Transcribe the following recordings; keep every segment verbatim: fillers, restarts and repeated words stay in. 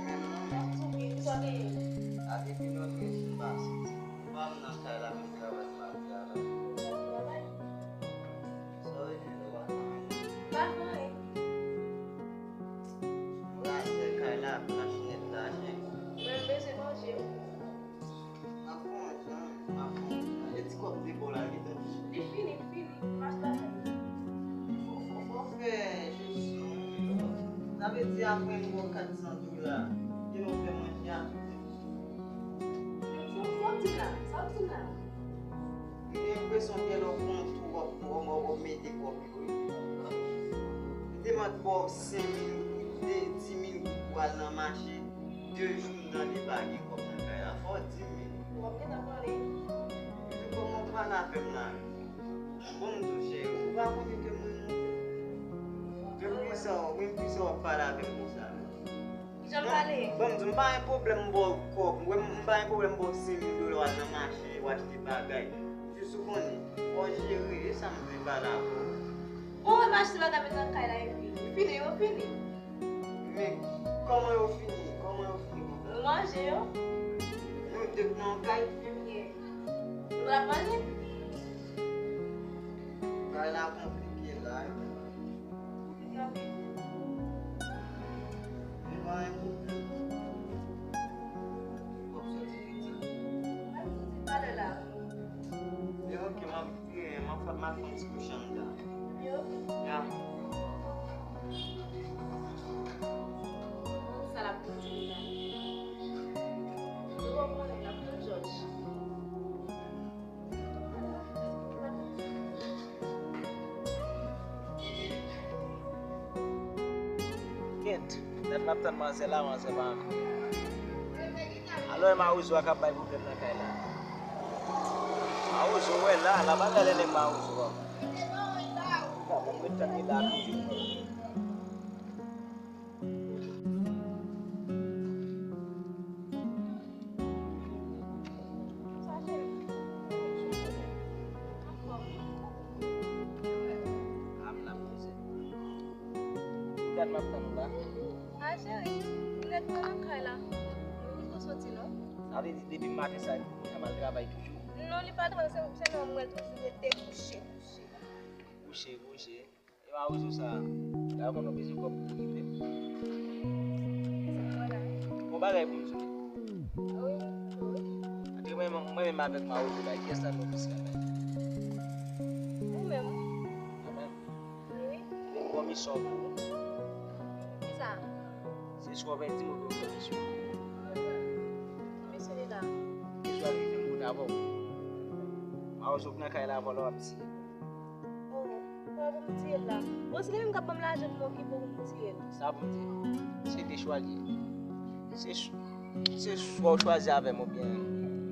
Menm non, men. Sa w genyen? A depi lòt jou m pase. Pa m nan kay la, menm travay m ap travay. Sa w genyen la? Pa fè anyen. Mwen al fè kay la, blanch nèt la, chen. Mwen bezwen manje wi. M ap pran jan, m ap pran jan. E ti kòb de bò la, li gentan fini. Li fini, li fini. M ap travay. Fò, fò, fò fè jesyon. Sa vle di apre m ba w kat san dola, gen lè w fè manje a tou. Sa w di la? Sa w di la? M gen enpresyon gen lè w pran tou, w ap, w ap, w ap mete kòb yo wi. M te mande ba w senk mil goud, de, dis mil goud pou al nan mache. De jou m tande pa gen kòb nan kay la. Fò w di m, men. W ap gentan pale. Di kòman w pale avè m la. Bon, m tou cheri, ou pa konnen ke mwen. Depi sa, depi sa w ap pale avè m konsa. Jan m pale. Bon, m di, m pa gen pwoblèm m ba w kòb. Mwen, m pa gen pwoblèm m ba w senk mil dola w al nan mache, w achte bagay. Jis ou konnen, fò w jere, e sa m vle pale avè w. Bon, mwen pa achte bagay met nan kay la epi. Fini, yo fini. Men, kòman yo fini? Kòman yo fini konsa? Nou manje yo. Nou de nan kay? Ebyen. Nou ap manje? Bagay la konplike la. Konplike anpil. Men pa gen pwoblèm. W ap soti piti. W ap soti talè la. Men ok, m ap Ye, m ap fè, m ap fè yon ti kouche anndan. Yo. Ya. Sa l ap pote la? Yo, w ap konnen, l ap pran Jòj. Kèt, dat m ap tann manzè la, manzè pa vini. Alò, e mawozo a k ap bay pwoblèm nan kay la. Mawozo, wè la, la bagay lè nèg mawozo a. Mwen tanke la toujou. Gad m ap tann ou la. A cheri, ou nèt mwen nan kay la. Ou poko soti non. Sa vle di depi maten sa, li poko janm al travay toujou? Non, li pa travay, se, se non mwen toujou rete kouche, kouche. Kouche, kouche. E mawozo sa, la konn ou bezwen kòb pou rive. Bon bagay pou m di w. Wi, wi. Antre mwen, mwen menm avèk mawozo la, kiyès nan nou plis renmen? Ou menm. Mwen menm? Wi. Mwen gen yon misyon pou ou. Kisa? Se swa w di mwen pou yon misyon. Ki misyon li la? Misyon li vin moun avè w. Mawozo k nan kay la avè w la w ap tiye. Oh, kòman pou m tiye l la? Bon, se li menm k ap ban m lajan pou m okipe w pou m tiye l. Sa pou m di? Se de chwa l ye. Se ch-, se swa w chwazi avè m oubyen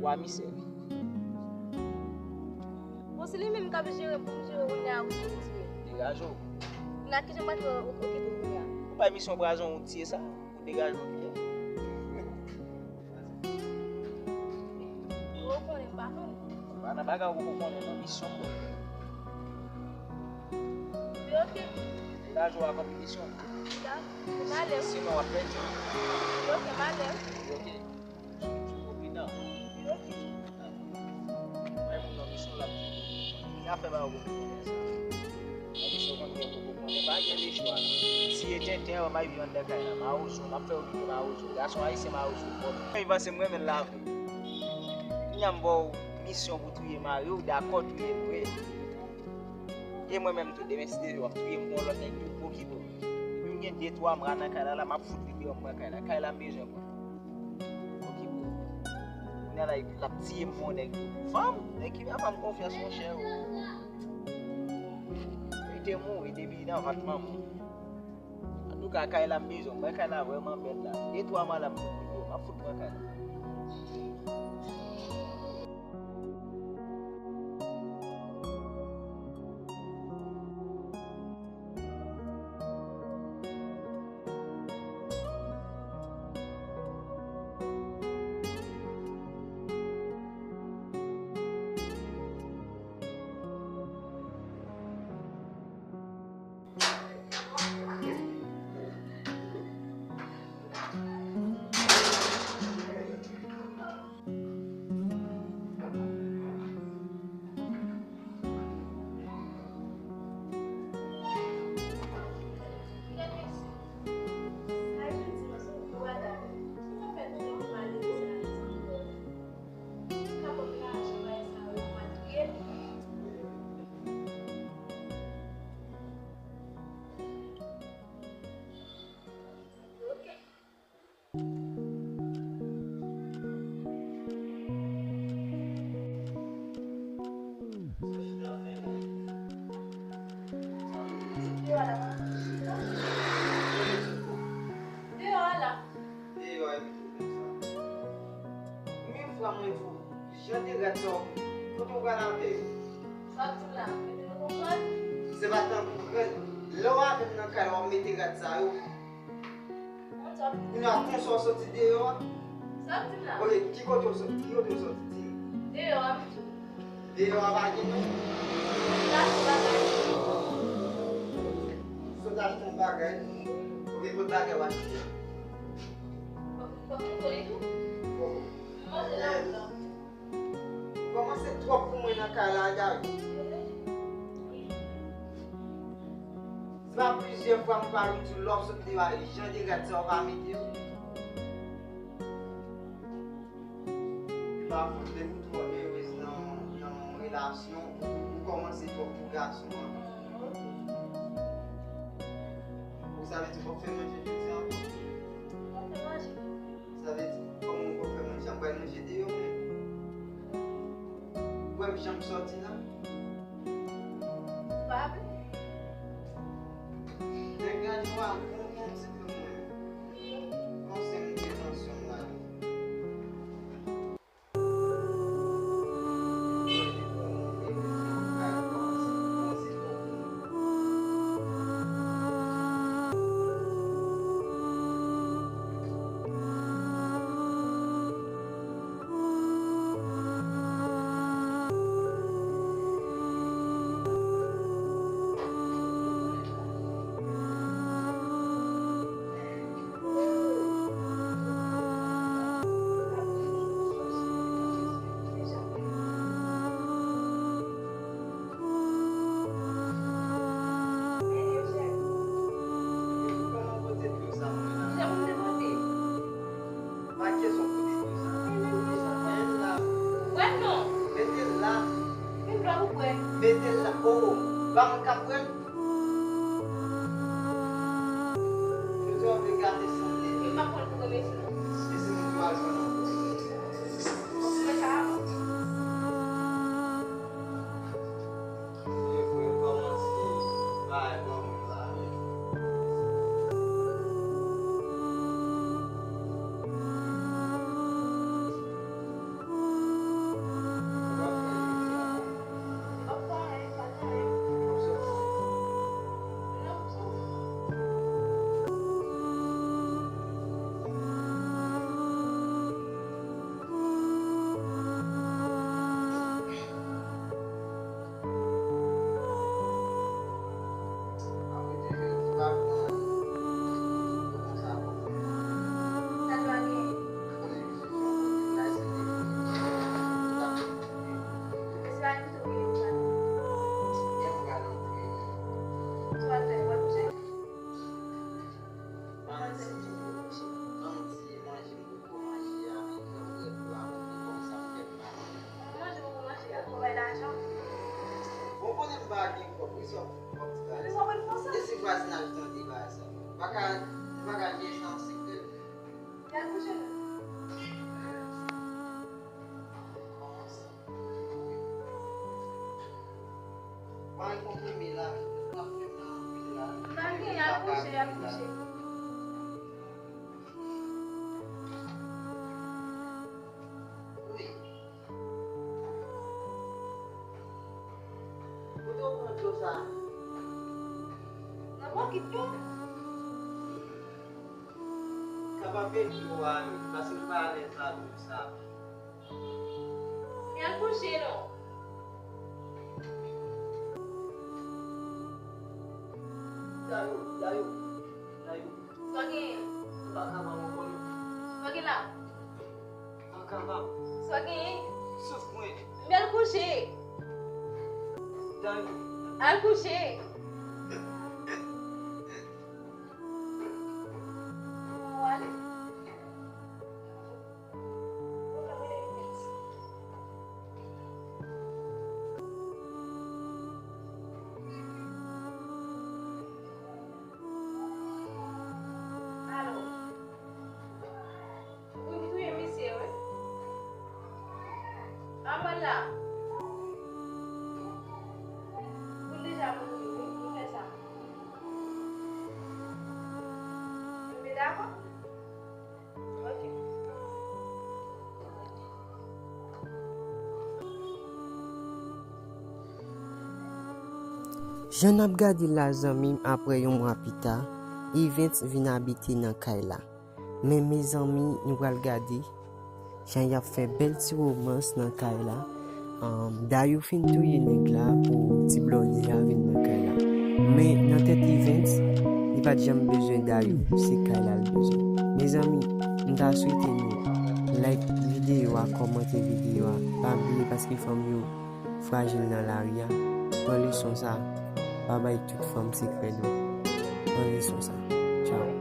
w a misye. Bon, se li menm k ap jere m pou m jere kounye a, ou di m tiye. Degaje w. Kounye a, kijan m pral fè okipe w kounye a? Ou bay misyon pou rajon ou tiye sa, ou degaje w okipe. Ou konnen m pa konnen. Pa nan bagay ou poko konnen non, misyon pou. Wi, ok. Degaje w ak anpil misyon. Sinon w ap pèdi. Wi, ok, m ale. Wi, ok. Ou pridan. Wi, ok. Bay moun nan misyon l ap di. Ki afè ba ou poko konnen sa? Nan misyon konn gen poko konnen. Pa gen lechwa. Tiye tenten an, m ap viv anndan kay la. Mawozo, m ap fè okipe mawozo. Gason ayisyen mawozo. Bon, mwen panse mwen renmen l la vre. Kounye a m ba w misyon pou touye mari w, dakò touye l vre. E mwen menm tou, demen si Dye vle w ap touye m pou yon lòt nèg tou, okipe w. Depi m gen de twa mwa nan kay la, la m ap fout li deyò m pran kay la. Kay la m bezwen pran. Okipe w. Kounye a la, l ap tiye m pou yon nèg tou. Fanm, nèg ki pa fè m konfyans, monchè, o. Li te mouri depi nan vant manman w. Antouka, kay la m bezwen, mwen kay la vrèman bèl la. De twa mwa la m fout li deyò, m ap fout pran kay la. Mwen di w, jan de rad sa w, kote w pral avè yo? Sa w di m la, mete nou konprann? Se pa tankou rad. Lè w avè m nan kay la, w ap mete rad sa yo. Kounye a, konsa w soti deyò a? Sa w di m la? Ok, ki kote w soti? Ki kote w soti? Di m. Deyò a. Deyò a pa gen non? Sot achte yon bagay. Sot achte yon bagay. Ok, kot bagay w achte a? Fòk, fòk nou konn li tou. Bon. M manje nan wout lan. Kòmanse twòp pou mwen nan kay la, Gary. Se pa plizyè fwa m pa vin di w lè w sot deyò a, jan de rad sa w pa mete yo. E pa fòt depi w twò erez nan, nan yon relasyon, ou, ou kòmanse twòp pou gason an. Ou sa vle di w p ap fè manje jodi a ankò? M p ap fè manje. Sa vle di, kòman w p ap fè manje? M pral manje deyò menm. Ou wè m jan m sòti la? Pa vle. Degaje w a, bon, bon ti plim mwen. Panse m gen tansyon m la. Mete l la. Mete l la. Oh, ba mwen ka pran. Yo di w ap regade sanble. Yo pa konn pou remèsye non. Se si moun ki al jwenn ankò. Ou wè sa avan. Yo pou yo kòmanse bay ban moun la wi. Bon, konnen m pa gen kòb, wi, sa w, w ap di bagay sa. E si vwazinaj tande bagay sa? M pa ka, m pa ka kenbe sa an sekrè. Kòman sa? Mwen konfime la, nou ap fè nan anpil la. M pa gen, al kouche, al kouche. Wi. Kote w pran dlo sa? Nan pokit mwen. Kapab vin pou ale, paske m pa alèz la, dlo sa. Men al kouche non. Dayou, Dayou, Dayou. Sa w genyen? M pa kapab ankò non. Sa w gen la? M pa kapab. Sa w genyen? Souf mwen. Men al kouche. Dayou. Al kouche. Ou ale. Alo. Wi, m touye misye, wi. Manman la. Wi, deja m touye, wi, m fè sa. Ou te dakò? Ok. Jan n ap gade la, zanmi m, apre yon mwa pita, Evens vin abite nan kay la. Men, mezanmi, nou pral gade jan y ap fè bèl ti romans nan kay la. Ahn, Dayou fin touye nèg la pou ti blòdè a vin nan kay la. Men, nan tèt Evens, li pa t janm bezwen Dayou, se kay la l bezwen. Mezanmi, m ta swete nou like videyo a, kòmante videyo a. Pa bliye, paske fanm yo frajil nan lari a. Pran leson sa, pa bay tout fanm sekrè nou. Pran leson sa. Tchao.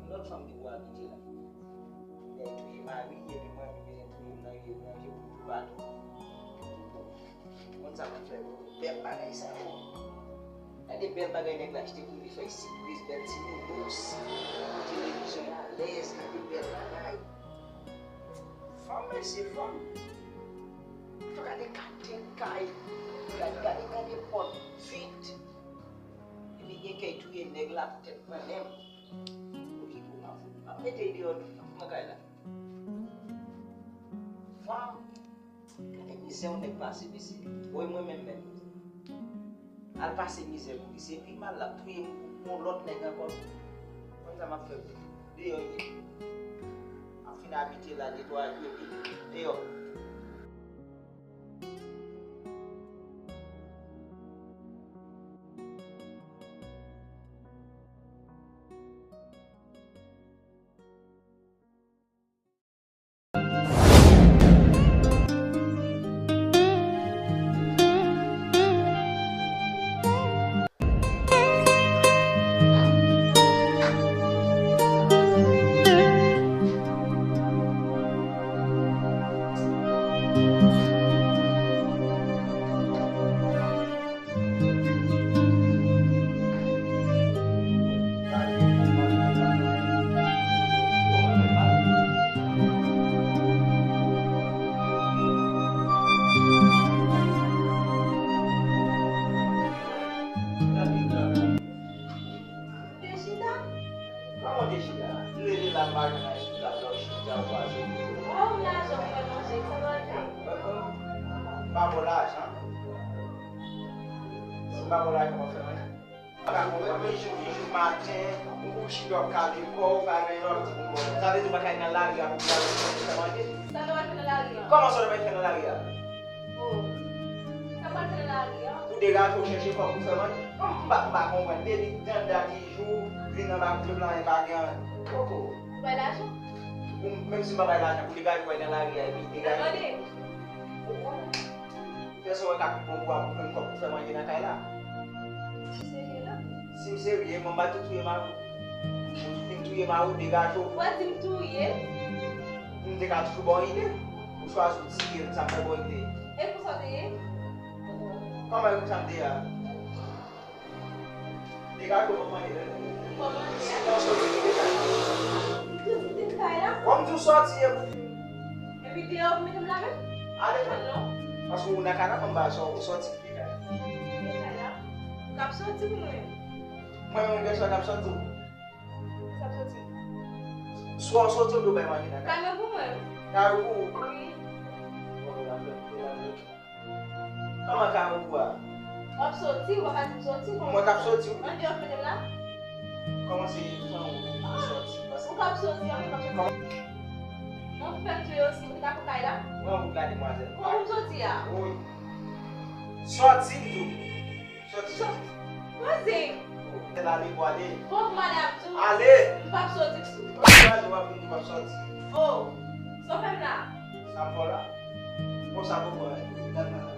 Yon lòt fanm ki pou abite la. Lè touye mari, epi mwen, mwen bezwen touye m nan, nan je pou toupatou. Konn sa m ap fè pou bèl bagay sa yo. Gade bèl bagay nèg la achte pou li, fèy sipriz, bèl ti nounos. Televizyon alèz, gade bèl bagay. Fanm, mesye, fanm. Fò gade kate kay. Gade, gade, gade pòt vit. Epi gen kèy touye nèg la poutèt pwoblèm. Oke, pou m ap fout, m ap mete l deyò tou, m ap pran kay la. Fanm, gade mizè yon nèg pase, mesye. Woy, mwen menm menm. Al pase mizè pou li. Se pi mal, l ap touye m pou yon lòt nèg ankò. Konn sa m ap fè pou li. Deyò ye. M ap fin abite la, netwaye epi deyò. Te chita? Kòman te chita? Leve la, m pa jwenn anyen sou tab la, w chita, w pa jwenn. Ou pa wè m lajan pou fè manje, sa pa fè? M pa ba w lajan. Si m pa ba w lajan, w ap fè manje. M pa ka konprann, men jou, jou maten, ou chita, w ap kale kò w, w pa gen lòt. Sa vle di w pa ka al nan lari a pou w al fè manje? Sa nou al fè nan lari a? Kòman sa nou al fè nan lari a? Oh. Sa pral fè nan lari a? Ou degaje w chèche kòb pou fè manje? M pa, m pa konprann. Depi dan dat jou, vin anba klèb la, e pa gen anyen. Koko. Ou bay lajan? Ou, menm si m pa bay lajan, pou degaje w al nan lari a, epi degaje. Tande. Ou konnen. Pèsonn wè ka pi bon pou w ap pran kòb pou fè manje nan kay la. Ou serye la? Si m serye, mwen m pa tou touye mari w. Ou fin touye mari w, degaje w. Ou pa di m touye? M te ka toujou ba w ide. Ou chwazi w tiye m, sa fè ba w ide. E konsa w te ye? Kòman e konsa m te ye a? Degaje w, mwen mande. Kòman e ye a? Sinon, sòti degaje. Ou di m kay la? Kòm di w sòti, e pou fini. Epi deyò, ou mete m lave? Ale. Non. Paske ou nan kay la, mwen ba sò, ou sòti. Kay la. K ap sòti pou mwen. Mwen menm, gen sò k ap sòti. K ap sòti. Swa w soti oubyen w bay manje nan kay. Kay mwen pou mwen. Kay ou pou ou? Wi. Bon, men la, men la, men. Kòman kay ou pou a? W ap soti, ou pa ka di m soti, kòman? Mwen k ap soti, wi. An deyò fenèt la? Kòman se fanmi ou ki soti? Paske ou p ap soti, an, men m ap soti. Kòman? Mwen fè m tou yo si, ou te ka pran kay la? Mwen, ou la demwazèl. Kòman pou m soti a? Wi. Soti, m di w. Soti, soti. Poze. Se la li pou ale. Bon, pou m ale ap tou. Ale! M p ap soti sou. Ou ale, w ap vin di w ap soti. Oh, sa w fè m la? Sa m fè w la? Bon, sa pou mwen. Gad mwen la.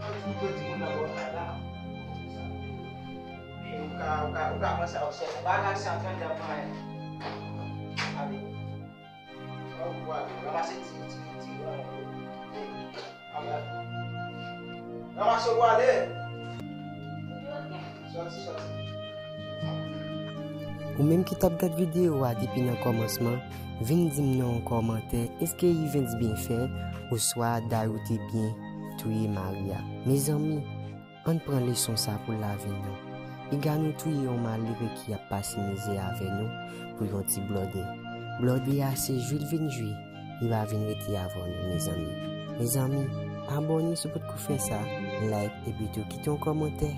Soti, soti, moun nan bò kay la. Ou ka, ou ka, ou ka panse a ou sèl. Ou pa nan aksyon, antann, jan mwen. Ale. Ranmase ti, ti, ti, ranmase w ale. Soti, soti. Ou menm ki t ap gad videyo a depi nan kòmansman, vin di m nan yon kòmantè, èske Yvens byen fè, oswa Dayou te byen touye Maria? Mezanmi, ann pran leson sa pou lavi nou. Piga nou touye yon malere ki ap pase mizè avè nou pou yon ti blòdè. Blòdè a se jwi l vin jwi, li pa vin rete avè nou, mezanmi. Mezanmi, abòne si w potko fè sa, like, epi tou kite yon kòmantè.